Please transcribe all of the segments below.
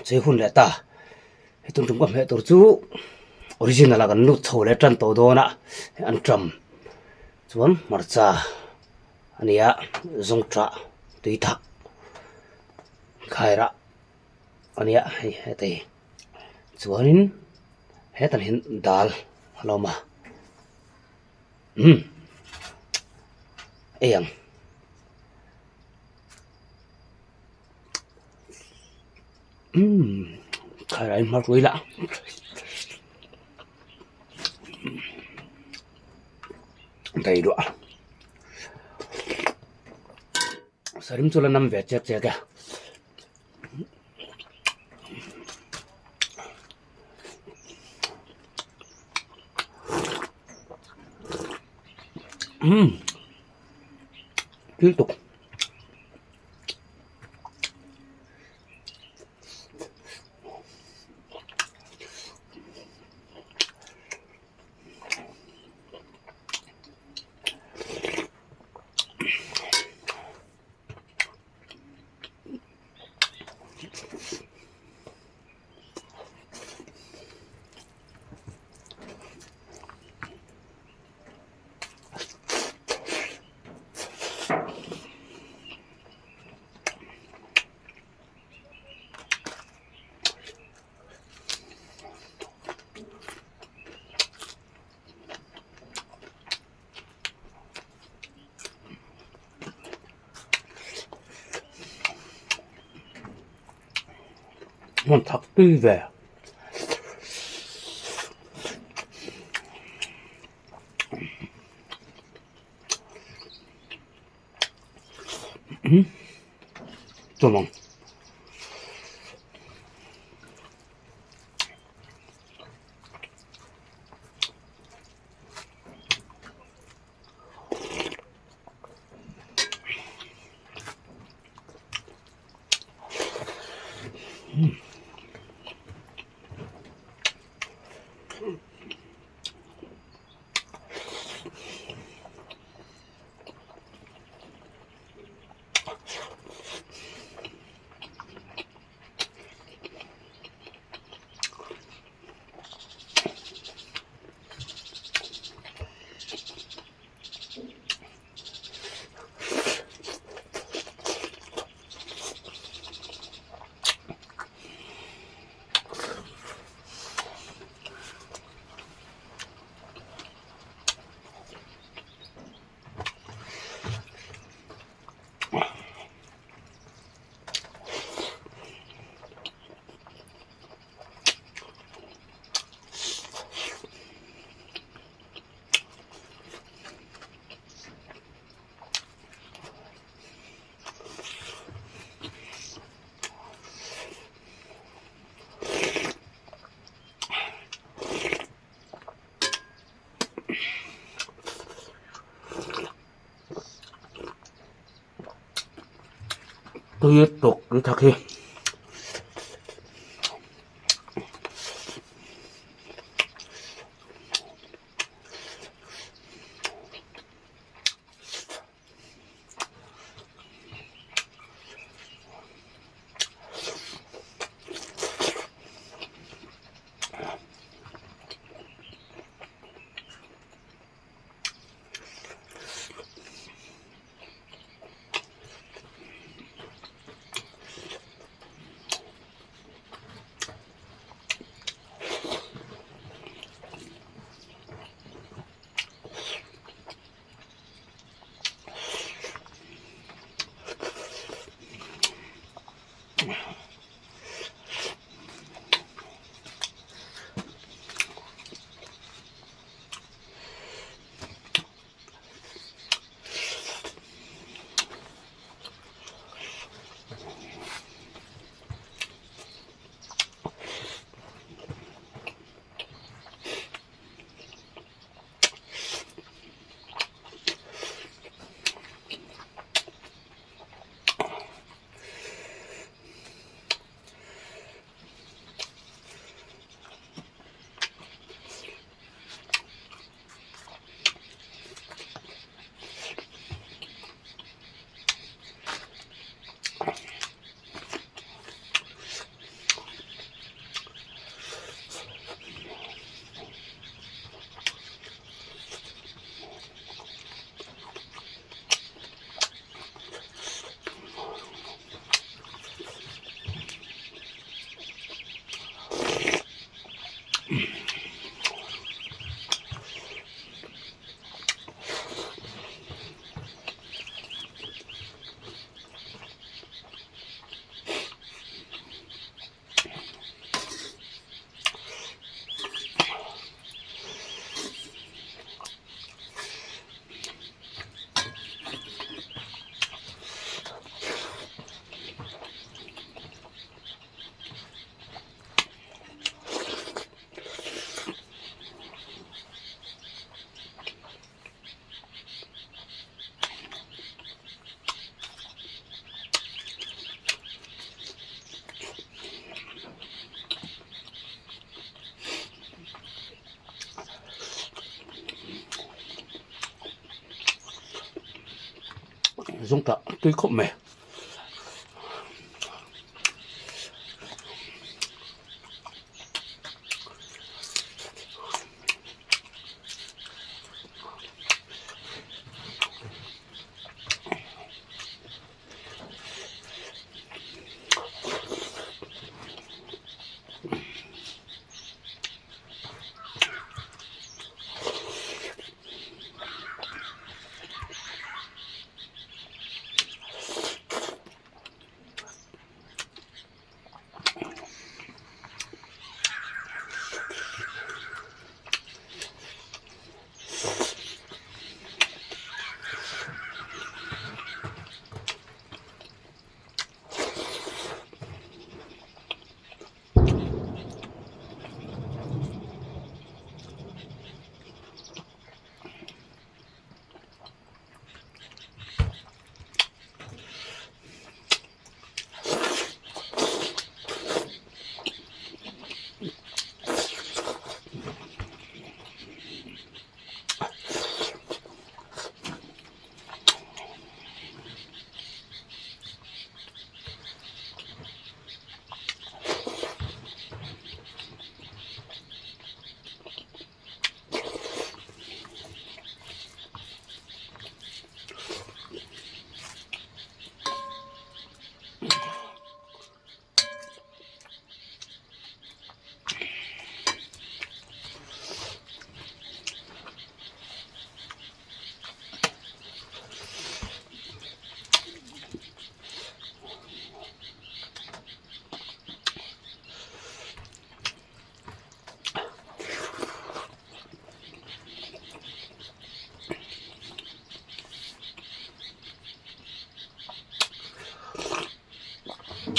Chei hun leh ta he tun tum ka hmeh tur chu original ah kan lut chho leh tan tawh dawn a an tam chuan hmarcha a ni a zawngṭah tui thak khairah a nia hei heti chuanin hetah hian dal a lo awm a umm ei ang. Umm khairah in hmar ila dai duah sarim chu la nam ve chek chek a. Umm thil tuk. Hmun thak tui ve. Umm chuan ang. Tui tuk tui thak hi. Zungtah tui khawp mai.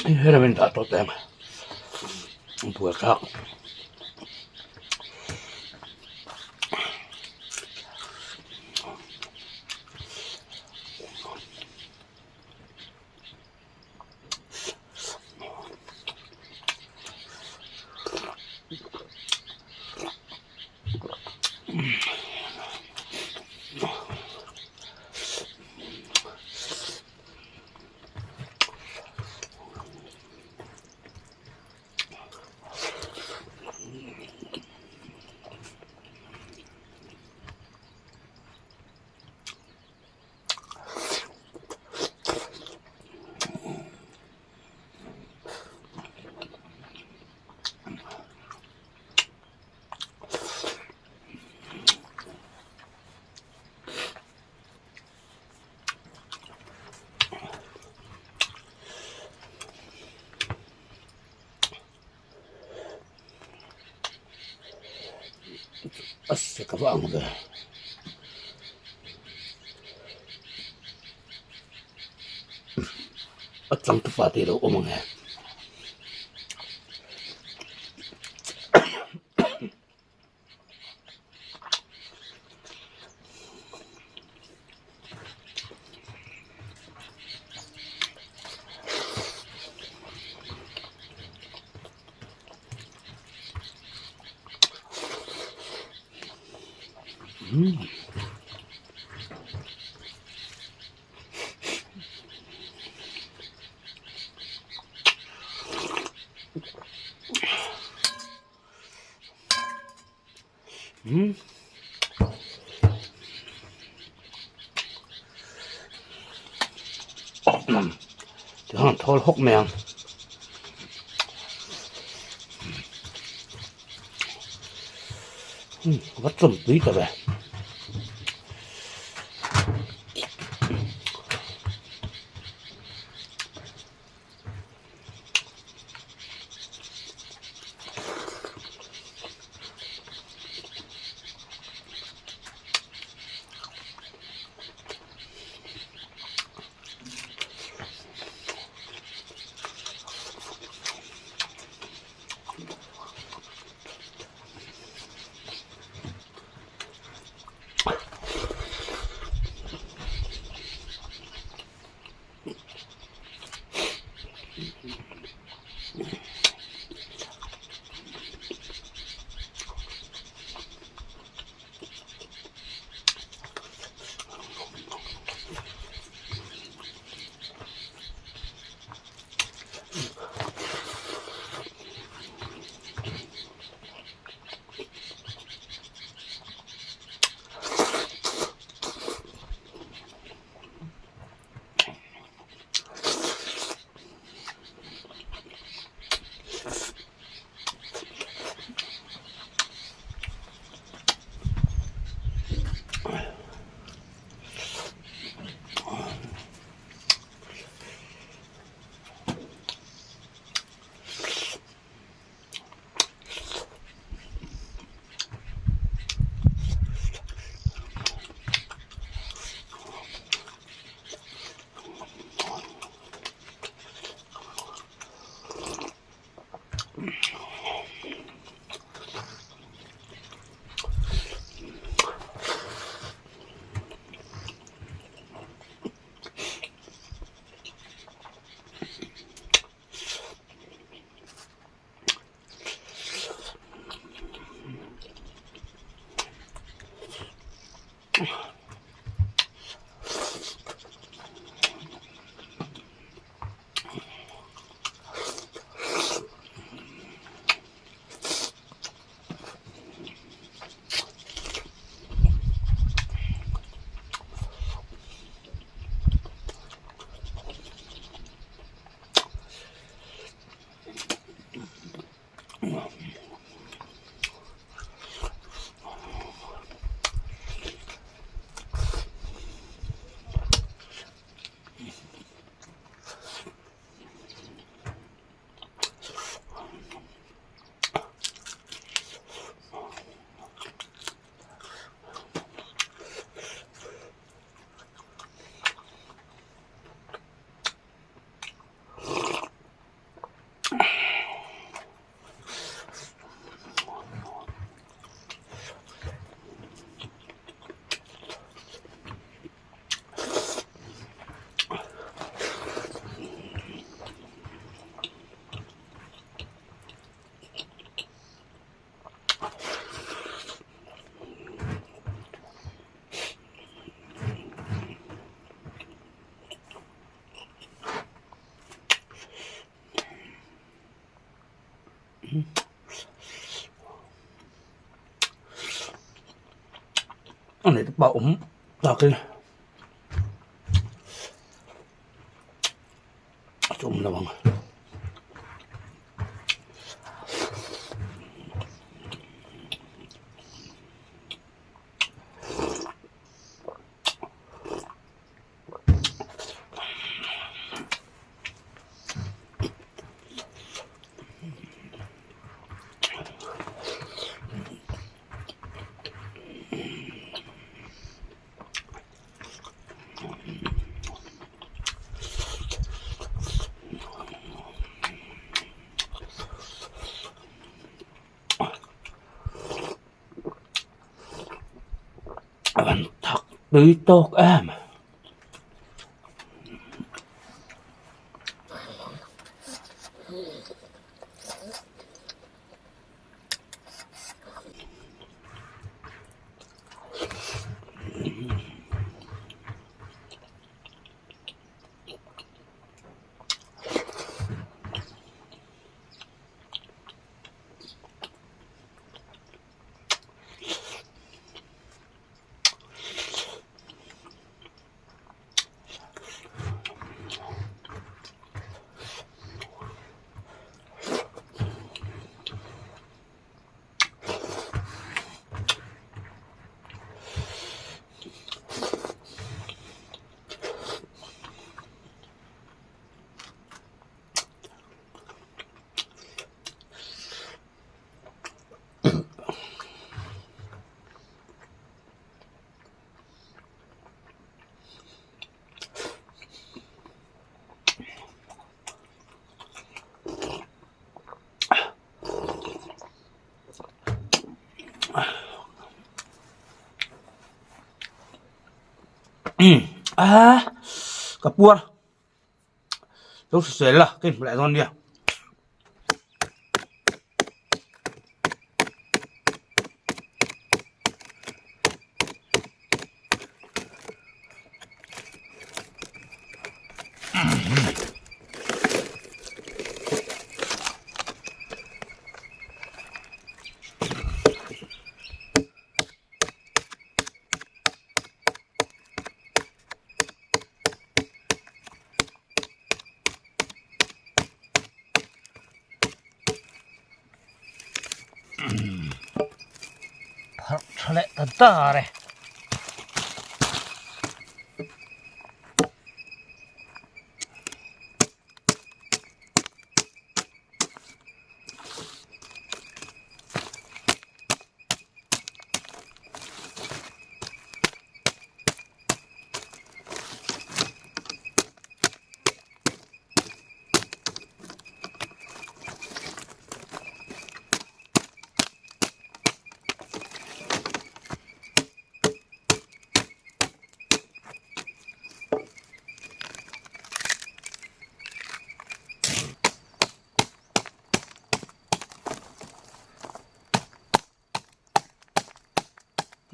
Helamin dah tawh teh ang buaithlak. A ka va ang ve. A changtupa te lo awm ang e. Umm. Tikhan thawl hawk mai ang. Umm va chawm tui ta ve. A neih te pawh a awm takin a chu awm lo ang. A van thak tui tawk em. A ka puar lo hrisel la ka inhmu leh dawn nia. Pharh tha leh ta dar e.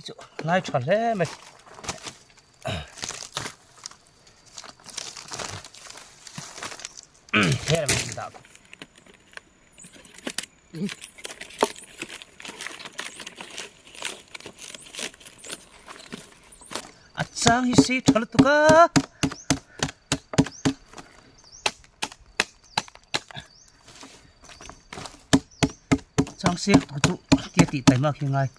Hi chu lai tha hle mai. He lam in dah. A chang hi sei tha lutuk a. Chang sei lutuk chu tia tih taima khi ngai.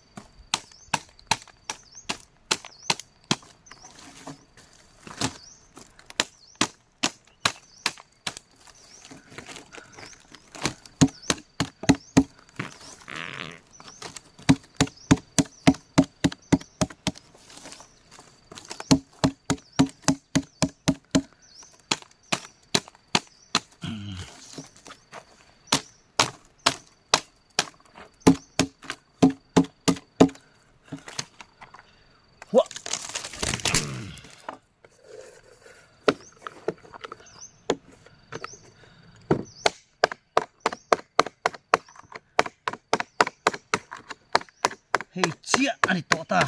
Huah. Hei chiah a ni tawh ta.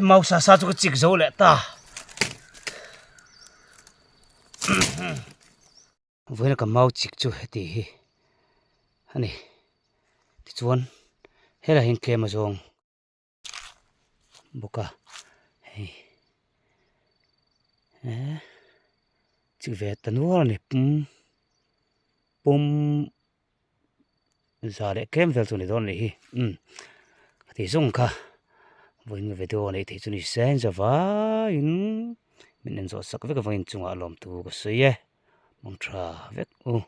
Mau sa sa chu ka chik zo leh ta. Vawiin ka mau chik chu heti hi a ni. Tichuan helaiah hian tlem a zawng bawk a hei eh chik ve ta nual a ni pum pum za leh tlem vel chu a ni dawn a nih hi umm ka tih zawng kha vawiin video a neih theih chu ni se in za vaiin min en zawh sak vek avangin chungah lawmtu ka sawi e mawng tha vek u.